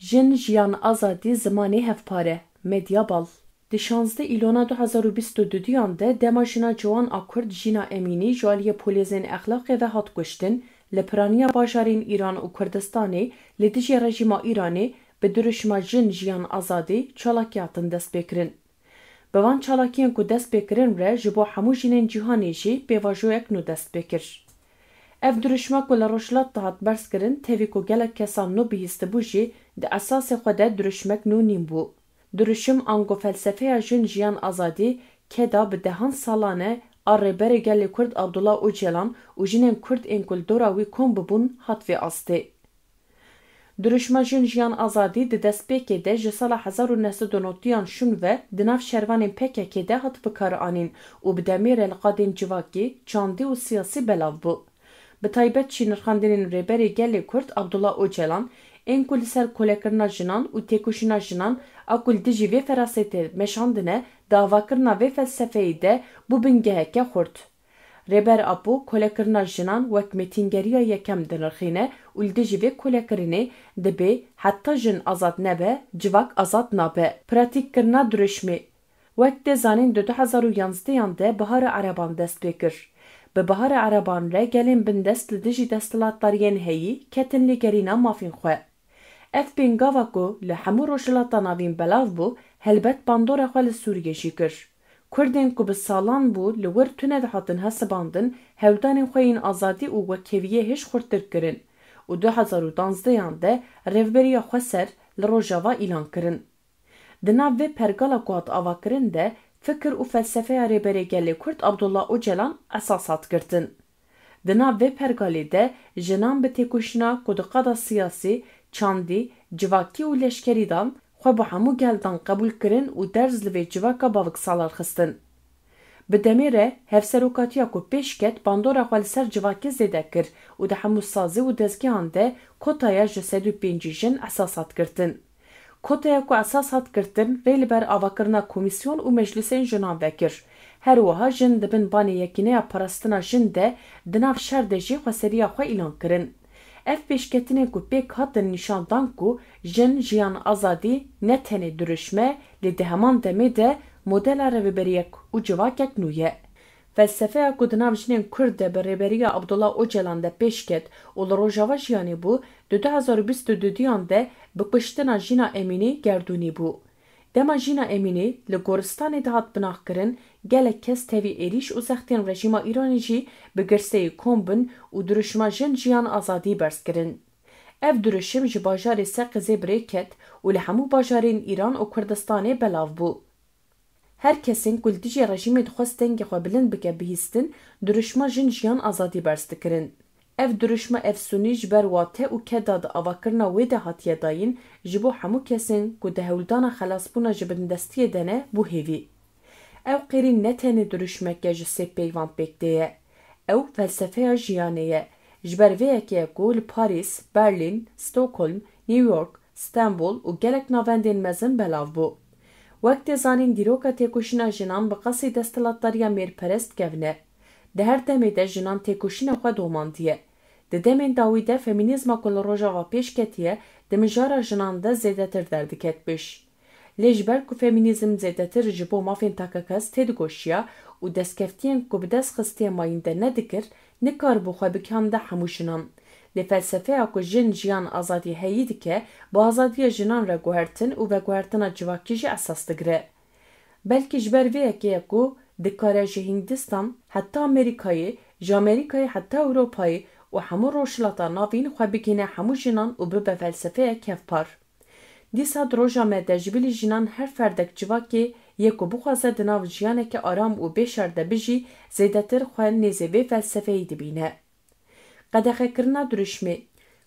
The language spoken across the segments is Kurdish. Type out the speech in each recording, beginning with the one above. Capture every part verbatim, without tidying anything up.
Jin, jiyan, azadî, zimanê hevpar e. Medya Bal. Di şazdeh Îlona du hezar û bîst û duduyan de dema jina ciwan a Kurd Jîna Emînî ji aliyê polêzên exlaqê ve hat kuştin, li piraniya bajarên Îran û Kurdistanê li dijî rejîma Îranê bi dirûşma Jin, Jiyan, Azadî çalakiya hatin destpêkirin. Bi van çalakiyên ku dest pê kirin re ji bo hemû jinên cîhanê jî pêvajoyek nû dest pê kir. Ev dirûşma ku li Rojhilat dihat berzkirin, tevî ku gelek kesan nû bihîstibû jî, di esasê xwe de dirûşmek nû nîn bû. Dirûşim ango felsefeya jin, jiyan, azadî, keda bi dehan salan e a Rêberê Gelê Kurd Abdullah Ocalan û jinên Kurd ên ku li dora wî kom bibûn hat vê astê. Dirûşma Jin, Jiyan, Azadî di destpêkê de ji sala hezar û neh sed û newdiyan şûn ve di nav şervanên P K K de hat bikaranîn û bi demê re li qadên civakî, çandî û siyasî belav bû. Bi taybet jî nirxandinên Rêberê Gelê Kurd Abdullah Ocalan ên ku li ser kolekirina jinan û têkoşîna jinan a ku li dijî vê ferasetê meşandine di avakirina vê felsefeyê de bû bingeheke xurt. Rêber Apo kolekirina jinan wek mêtîngeriya yekem dinirxîne û li dijî vê kolekirinê dibê heta jin azad nebe, civak azad nabe. Pratîkkirina dirûşmê. Wek tê zanîn di du hezar û yanzdeyan de Bihara Ereban dest pê kir. Bi Bihara Ereban re gelên bindest li dijî desthilatdariyên heyî ketin lêgerîna mafên xwe. Ev pêngava ku li hemû Rojhilata Navîn belav bû, helbet bandora xwe li Sûriyê jî kir. Kurdên ku bi salan bû li wir tune dihatin hesibandin, hewldanên xwe yên azadî û wekheviyê hêj xurttir kirin û du hezar û danzdeyan de rêveberiya xweser li Rojava îlan kirin. Di nav vê pergala ku hat avakirin de fikir û felsefeya Rêberê Gelê Kurd Abdullah Ocalan esas hat girtin. Di nav vê pergalê de jinan bi têkoşîna ku di qada siyasî, çandî, civakî û leşkerî dan, xwe bi hemû gel dan qebûl kirin û derz li vê civaka baviksalar xistin. Bi demê re hevserokatiya ku pêş ket bandora xwe li ser civakê zêde kir û di hemû sazî û dezgehan de kotaya ji sed û pêncî jin esas hat girtin. Kotaya ku esas hat girtin rê li ber avakirina komîsyon û meclîsên jinan vekir. Her wiha jin di bin banê Yekîneya Parastina Jin de di nav şer de jî xweseriya xwe îlan kirin. Ev pêşketinên ku pêk hatin nîşan dan ku jin, jiyan, azadî ne tenê dirûşme, lê di heman demê de modela rêveberiyek û civakek nû ye. Felsefeya ku di nav jinên Kurd de bi rêberiya Abdullah Ocalan de pêş ket û li Rojava jiyanê bû, di du hezar û bîst û duduyan de bi kuştina Jîna Emînî gerdûnî bû. Dema Jîna Emînî li goristanê dihat binaxkirin, gelek kes tevî êrîş û zextên rejîma Îranê jî bi girseyî kom bin û dirûşma Jin, Jiyan, Azadî berz kirin. Ev dirûşim ji bajarê Seqizê bi rê ket û li hemû bajarên Îran û Kurdistanê belav bû. Her kesên ku li dijî rejîmê dixwest dengê xwe bilind bike bihîstin, dirûşma Jin, Jiyan, Azadî berz dikirin. Ev dirûşma efsûnî ji ber wate û keda di avakirina wê de hatiye dayîn, ji bo hemû kesên ku di hewldana xelasbûna ji bindestiyê de ne, bû hêvî. Ew qêrîn ne tenê dirûşmek e ji sê peyvan pêk tê ye. Ew felsefeya jiyanê ye. Ji ber vê yekê ye ku li Parîs, Berlîn, Stockholm, New York, Stenbol û gelek navendên mezin belav bû. Wek tê zanîn, dîroka têkoşîna jinan bi qasî desthilatdariya mêrperest kevn e. Di her demê de jinan têkoşîna xwe domandiye. Di demên dawî de femînîzma ku li Rojava pêş ketiye, di mijara jinan de zêdetir derdiket pêş. Lê ji ber ku femînîzm zêdetir ji bo mafên takekas têdigoşiya û destkeftiyên ku bi dest xistiye mayînde nedikir, nikaribû xwe bikihande hemû jinan. Lê felsefeya ku jin, jiyan, azadî heyî dike, bi azadiya jinan re guhertin û veguhertina civakî jî esas digire. Belkî ji ber vê yekê ye ku dikare ji Hindistan heta Amerîkayê, ji Amerîkayê heta Ewropayê û hemû Rojhilata Navîn xwe bigihîne hemû jinan û bibe felsefeyek hevpar. Dîsa di roja me de ji bilî jinan her ferdek civakê yê ku bixwaze di nav jiyaneke aram û bê şer de bijî, zêdetir xwe nêzê vê felsefeyê dibîne. Qedexekirina dirûşmê.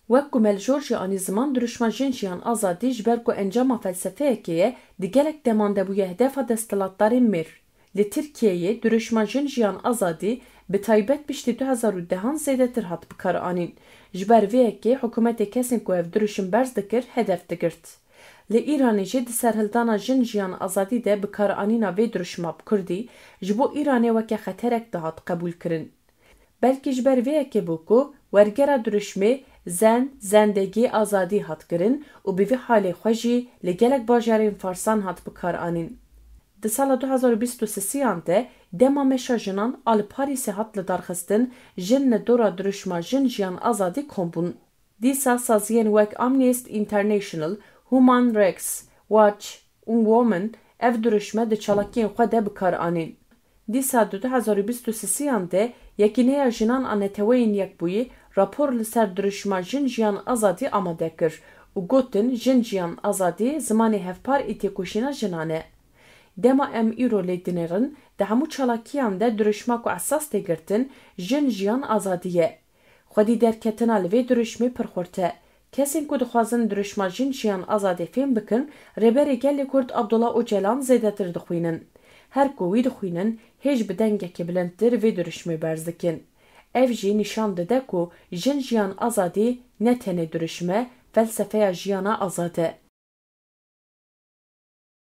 Wek ku me li jor jî anî ziman, dirûşma Jin, Jiyan, Azadî ji ber ku encama felsefeyekê ye, di gelek deman de bûye hedefa desthilatdarên mêr. Li Tirkiyeyê dirûşma Jin, Jiyan, Azadî bi taybet piştî du hezar û dehan zêdetir hat bikaranîn. Ji ber vê yekê hikûmetê kesên ku ev dirûşim berz dikir hedef digirt. Li Îranê jî di serhildana Jin, Jiyan, Azadî de bikaranîna vê dirûşima bi kurdî ji bo Îranê weke xeterek dihat qebûlkirin. Belkî ji ber vê yekê bû ku wergera dirûşmê Zen, zendegî, azadî hat kirin û bi vî halê xwe jî li gelek bajarên Farsan hat bikaranîn. Di sala du hezar û bîst û sisiyan de dema meşa jinan a li Parîsê hat lidarxistin, jin li dora dirûşma Jin, Jiyan, Azadî kom bûn. Dîsa saziyên wek Amnesty International, Human Rights Watch û Women ev dirûşme di çalakiyên xwe de bi kar anîn. Dîsa di du hezar û bîst û sisiyan de Yekîneya Jinan a Neteweyên Yekbûyî rapor li ser dirûşma Jin, Jiyan, Azadî amade kir û gotin, Jin, jiyan, azadî zimanê hevpar ê têkoşîna jinan e. Dema em îro lê dinêrin, di hemû çalakiyan de dirûşma ku esas tê girtin, jin, jiyan, azadî ye. Xwedî derketina li vê dirûşmê pir xurt e. Kesên ku dixwazin dirûşma Jin, Jiyan, Azadî fêm bikin, Rêberê Gelê Kurd Abdullah Ocalan zêdetir dixwînin. Her ku wî dixwînin, hêj bi dengekî bilindtir vê dirûşmê berz dikin. Ev jî nîşan dide ku Jin, Jiyan, Azadî ne tenê dirûşm e, felsefeya jiyana azad e.